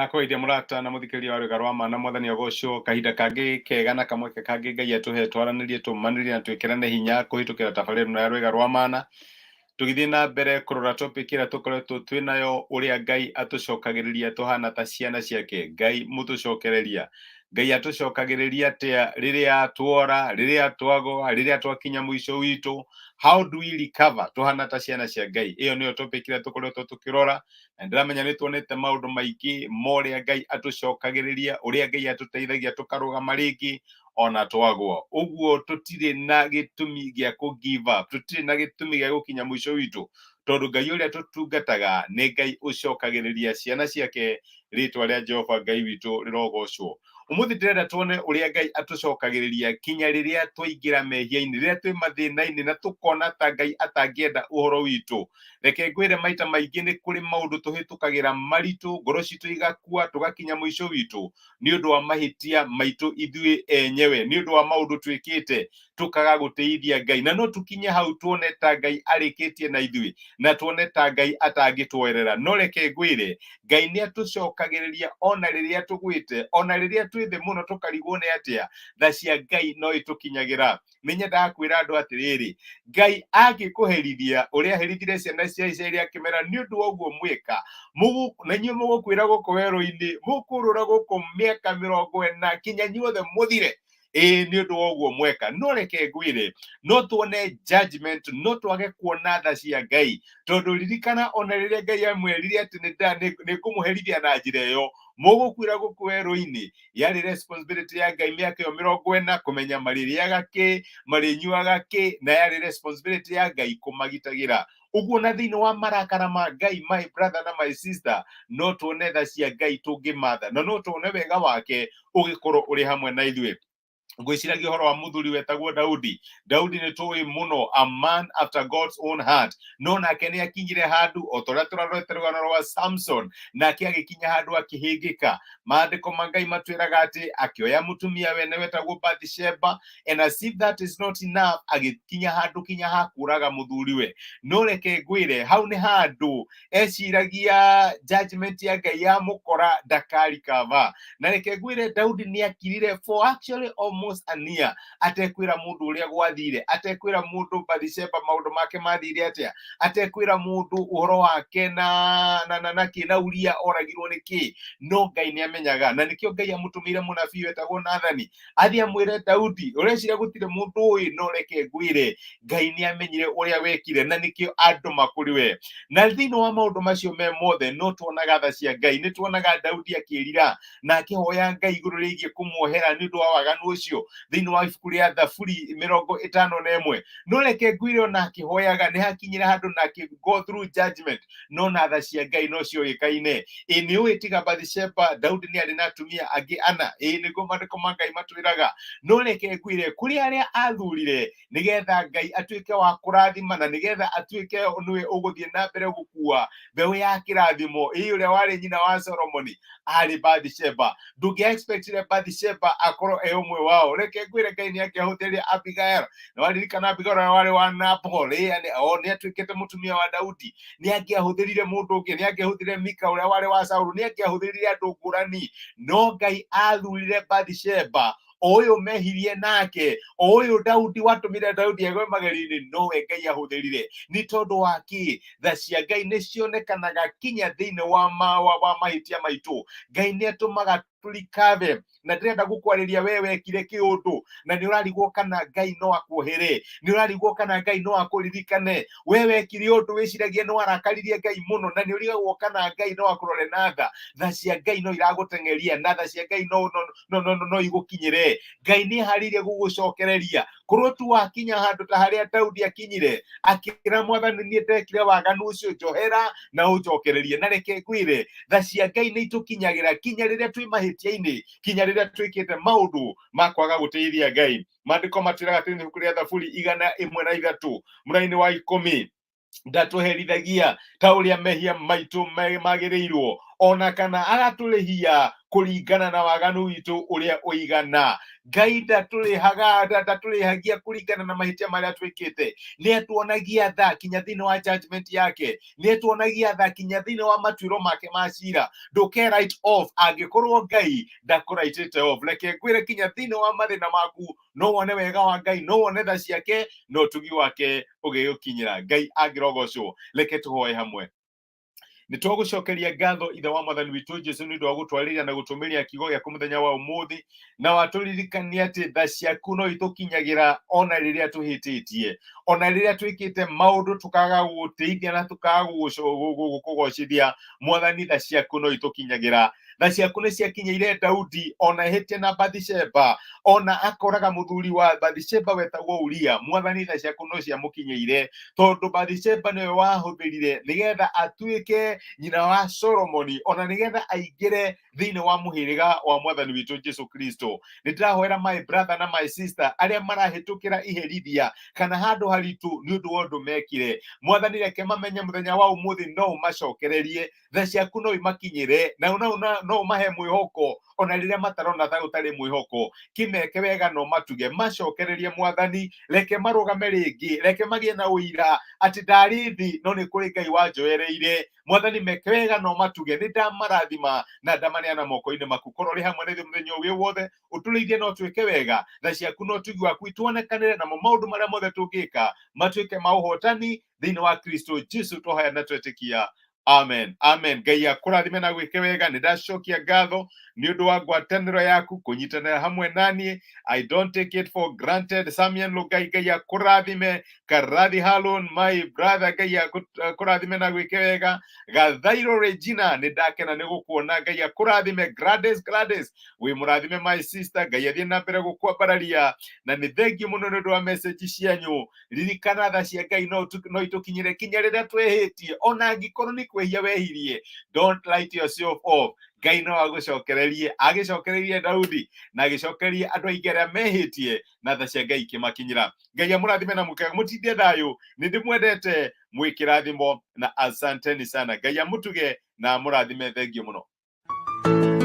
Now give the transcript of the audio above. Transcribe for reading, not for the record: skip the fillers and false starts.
Ndakũgeithia mũrata na mũthikĩrĩria wa Rwĩga rwa Ma na Mwathani agocwo. Kahinda kangĩ kega na kamweke kangĩ Ngai atũhe twaranĩrie, tũmanĩrie na twĩkĩrane hinya kũhĩtũkĩra tabarĩra ĩno ya Rwĩga rwa Mana. Tũgĩthiĩ na mbere kũrora topic ĩrĩa tũkoretwo twĩ nayo, ũrĩa Ngai atũcokagĩrĩria tũhana ta ciana ciake. Ngai mũtũcokereria. Ngai atũcokagĩrĩria atĩa rĩrĩa tuora, rĩrĩa twagũa, rĩrĩa twakinya mũico witũ? How do we recover tũhana ta ciana cia Ngai? Ĩyo nĩyo topic ĩrĩa tũkoretwo tũkĩrora, na ndĩramenya nĩ tuonete maũndũ maingĩ ma ũrĩa Ngai atũcokagĩrĩria, ũrĩa Ngai atũteithagia tũkarũgama rĩngĩ ona twagwa. Ũguo tũtirĩ na gĩtũmi gĩa kũ give up, tũtirĩ na gĩtũmi gĩa gũkinya mũico witũ, tondũ Ngai ũrĩa tũtungataga nĩ Ngai ũcokagĩrĩria ciana ciake. Rĩtwa rĩa Jehova Ngai witũ rĩrogocwo. Ũmũthĩ ndĩrenda tuone ũrĩa Ngai atũcokagĩrĩria kinya rĩrĩa twaingĩra mehia-inĩ, rĩrĩa twĩ mathĩna-inĩ na tũkona ta Ngai atangĩenda ũhoro witũ. Reke ngwĩre, maita maingĩ nĩ kũrĩ maũndũ tũhĩtũkagĩra maritũ, ngoro citũ igakua, tũgakinya mũico witũ nĩ ũndũ wa mahĩtia maitũ ithuĩ enyewe, nĩ ũndũ wa maũndũ twĩkĩte tũkaga gũtĩithia Ngai. Na no tũkinye hau tuone ta Ngai arĩkĩtie na ithuĩ na tuone ta Ngai atangĩtwoerera. No reke ngwĩre, Ngai nĩ atũcokagĩrĩria ona rĩrĩa tũgwĩte, ona rĩrĩa twĩ thĩ mũno tũkarigwo nĩ atĩa, tha cia Ngai no ĩtũkinyagĩra. Nĩ nyendaga kwĩra andũ atĩrĩrĩ, Ngai angĩkũherithia ũrĩa aherithire ciana cia Isiraeli akĩmera nĩ ũndũ wa ũguo mwĩka, na inyuĩ mũgũkwĩra gũkũ werũ-inĩ, mũkũrũra gũkũ mĩaka 40 kinya inyuothe mũthire, ĩĩ nĩ ũndũ wa ũguo mweka. No reke ngwĩre, no tuone judgment, no twage kuona tha cia Ngai, tondũ ririkana ona rĩrĩa Ngai amwĩrire atĩ nĩ ngũmũherithia na njĩra ĩyo, mũgũkuĩra gũkũ werũ-inĩ, yarĩ responsibility ya Ngai mĩaka ĩyo 40 kũmenya marĩrĩaga kĩ, marĩnyuaga kĩ, na yarĩ responsibility ya Ngai kũmagitagĩra. Ũguo na thĩinĩ wa marakara ma Ngai, my brother na my sister, no tuone tha cia Ngai tũngĩmatha, na no tuone wega wake ũgĩkorwo ũrĩ hamwe na ithuĩ. Ngwĩciragia ũhoro wa mũthuri wetagwo Daudi. Daudi nĩ tũĩ mũno, a man after God's own heart, no nake nĩ akinyire handũ o ta ũrĩa tũrarorete rũgano rwa Samson, nake agĩkinya handũ akĩhĩngĩka. Maandĩko ma Ngai matwĩraga atĩ akĩoya mũtumia wene wetagwo Bathsheba, and as if that is not enough, agĩkinya handũ kinya hakũraga mũthuriwe. No reke ngwĩre, hau nĩ handũ eciragia judgment ya Ngai yamũkora ndakarikava. Na reke ngwĩre, Daudi nĩ akirire for actually almost a year atekwĩra mũndũ ũrĩa gwathire, atekwĩra mũndũ Bathsheba maũndũ make mathire atĩa, atekwĩra mũndũ ũhoro wake na kĩ na Uria oragirwo nĩ kĩ. No Ngai nĩ amenyaga, na nĩkĩo Ngai amũtũmĩire mũnabii wetagwo Nathani athiĩ amwĩre, "Daudi, ũreciria gũtirĩ mũndũ ũĩ? No reke ngwĩre, Ngai nĩ amenyire ũrĩa wekire, na nĩkĩo andũma kũrĩ we." Na thĩinĩ wa maũndũ macio me mothe no tuonaga tha cia Ngai. Nĩ tuonaga Daudi akĩrira na akĩhoya Ngai igũrũ rĩgiĩ kũmuohera nĩ ũndũ wa waganu ũcio thĩinĩ wa ibuku rĩa Thaburi 51. No reke ngwĩre, ona akĩhoyaga nĩ hakinyire handũ na akĩ go through judgment, no na tha cia Ngai no cioĩkaine. Ĩ nĩ ũĩ tiga Bathsheba, Daudi nĩ arĩ na atumia angĩ ana? Ĩ nĩguo maandĩko ma Ngai matwĩraga. No reke ngwĩre, kũrĩ arĩa athurire nĩgetha Ngai atuĩke wa kũrathima na nĩgetha atuĩke nĩwe ũgũthiĩ na mbere gũkua mbeũ ya kĩrathimo, ĩ ũrĩa warĩ nyina wa Solomoni arĩ Bathsheba. Ndũngĩ expectire Bathsheba akorwo e ũmwe wao. Reke ngwĩre, Ngai nĩ angĩahũthĩrire Abigail. Na waririkana Abigail ũrĩa warĩ wa Nabal, ĩ o nĩ atuĩkĩte mũtumia wa Daudi. Nĩ angĩahũthĩrire mũndũ ũngĩ, nĩ angĩahũthĩrire Mika ũrĩa warĩ wa Saulu, nĩ angĩahũthĩrire andũ ngũrani, no Ngai athurire Bathsheba, o ũyũ mehirie nake, o ũyũ Daudi watũmire Daudi agwe magerio-inĩ, nowe Ngai ahũthĩrire. Nĩ tondũ wa kĩ? Tha cia Ngai nĩ cionekanaga kinya thĩinĩ wa mahĩtia maitũ. Ngai nĩ atũmaga tũrikave. Na ndĩrenda gũkwarĩria we wekire kĩũndũ na nĩ ũrarigwo kana Ngai no akuohere, nĩ ũrarigwo kana Ngai no akũririkane. We wekire ũndũ wĩciragia nĩ warakaririe Ngai mũno na nĩ ũrigagwo kana Ngai no akũrore na tha. Tha cia Ngai no iragũteng'eria, na tha cia Ngai no igũkinyĩre. Ngai nĩ eharĩirie gũgũcokereria korwo tu wakinya handũ ta harĩa Daudi akinyire akĩra Mwathani, "Niĩ ndekire waganu ũcio, njohera na ũnjokererie." Na reke ngwĩre, tha cia Ngai nĩ itũkinyagĩra kinya rĩrĩa twĩ mahĩtia-inĩ, kinya rĩrĩa twĩkĩte maũndũ ma kwaga gũtĩithia Ngai. Maandĩko matwĩraga atĩ ibuku rĩa Thaburi 103 mũraini wa 10, "Ndatũherithagia ta ũrĩa mehia maitũ magĩrĩirwo, ona kana agatũrĩhia Kũringana na waganu witũ ũrĩa ũigana. Ngai ndatũrĩhaga, ndatũrĩhagia kũringana na mahĩtia marĩa twĩkĩte. Nĩ atuonagia tha kinya thĩinĩ wa judgment yake, nĩ atuonagia tha kinya thĩinĩ wa matuĩro make ma cira. Ndũke write off angĩkorwo Ngai ndakũraitĩte off. Reke ngwĩre, kinya thĩinĩ wa mathĩna maku no wone wega wa Ngai, no wone tha ciake na ũtugi wake ũgĩgũkinyĩra. Ngai angĩrogocwo. Reke tũhoe hamwe. Nĩ twagũcokeria ngatho, Ithe wa Mwathani witũ Jesu, nĩ ũndũ wa gũtwarĩria na gũtũmĩria kiugo gĩaku mũthenya wa ũmũthĩ, na watũririkania atĩ tha ciaku no itũkinyagĩra ona rĩrĩa tũhĩtĩtie, ona rĩrĩa twĩkĩte maũndũ tũkaga gũgũtĩithia na tũkaga gũkũgocithia. Mwathani, tha ciaku no itũkinyagĩra. Tha ciaku nĩ ciakinyĩire Daudi ona ehĩtie na Bathisheba, ona akoraga mũthuri wa Bathisheba wetagwo Uria. Mwathani, tha ciaku no ciamũkinyĩire, tondũ Bathisheba nĩwe wahũthĩrire nĩgetha atuĩke nyina wa Solomoni, ona nĩgetha aingĩre thĩinĩ wa mũhĩrĩga wa Mwathani witũ Jesu Kristo. Nĩ ndĩrahoera my brother na my sister arĩa marahĩtũkĩra iherithia kana handũ haritũ nĩ ũndũ wa ũndũ mekire. Mwathani, reke mamenye mũthenya wa ũmũthĩ no ũmacokererie, tha ciaku no imakinyĩre na no ũmahe mwĩhoko ona rĩrĩa matarona ta gũtarĩ mwĩhoko. Kĩmeke wega no matuge macokererie. Mwathani, reke marũgame rĩngĩ, reke magĩe na ũira atĩ ndarĩ thĩ no nĩ kũrĩ Ngai wanjoereire. Mwathani, meke wega no matuge. Nĩ ndamarathima na ndamaneana moko-inĩ maku. Korwo ũrĩ hamwe na ithuĩ mũthenya ũyũ wothe, ũtũrĩithie no twĩke wega. Tha ciaku no ũtugi waku ituonekanĩre, namo maũndũ marĩa mothe tũngĩka matuĩke ma ũhotani thĩinĩ wa Kristo Jesu. Twahoya na twetĩkia, amen, amen. Ngai akũrathime na gwĩke wega. Nĩ ndacokia ngatho nĩ ũndũ wa ngwatanĩro yaku kũnyitanĩra hamwe naniĩ. I don't take it for granted. Samian Lugai, Ngai akũrathime. Karathi Halon, my brother, Ngai akũrathime na gwĩke wega. Gathairo Regina, nĩ ndakena nĩ gũkuona. Ngai akũrathime. Gladys, Gladys, wĩ mũrathime, my sister. Ngai athiĩ na mbere gũkwambararia, na nĩ thengiũ mũno nĩ ũndũ wa message cianyu. Ririkana, tha cia Ngai no itũkinyĩre kinya rĩrĩa twĩhĩtie. Ona angĩkorwo nĩ kwĩhia wehirie, don't write yourself off. Ngai no agũcokererie. Agĩcokereirie Daudi na agĩcokereria andũ aingĩ arĩa mehĩtie, na tha cia Ngai ikĩmakinyĩra. Ngai amũrathime na mũkega, mũtindie thayũ. Nĩ ndĩmwendete, mwĩkĩrathimo na asanteni sana. Ngai amũtuge na amũrathime. Thengiũ mũno.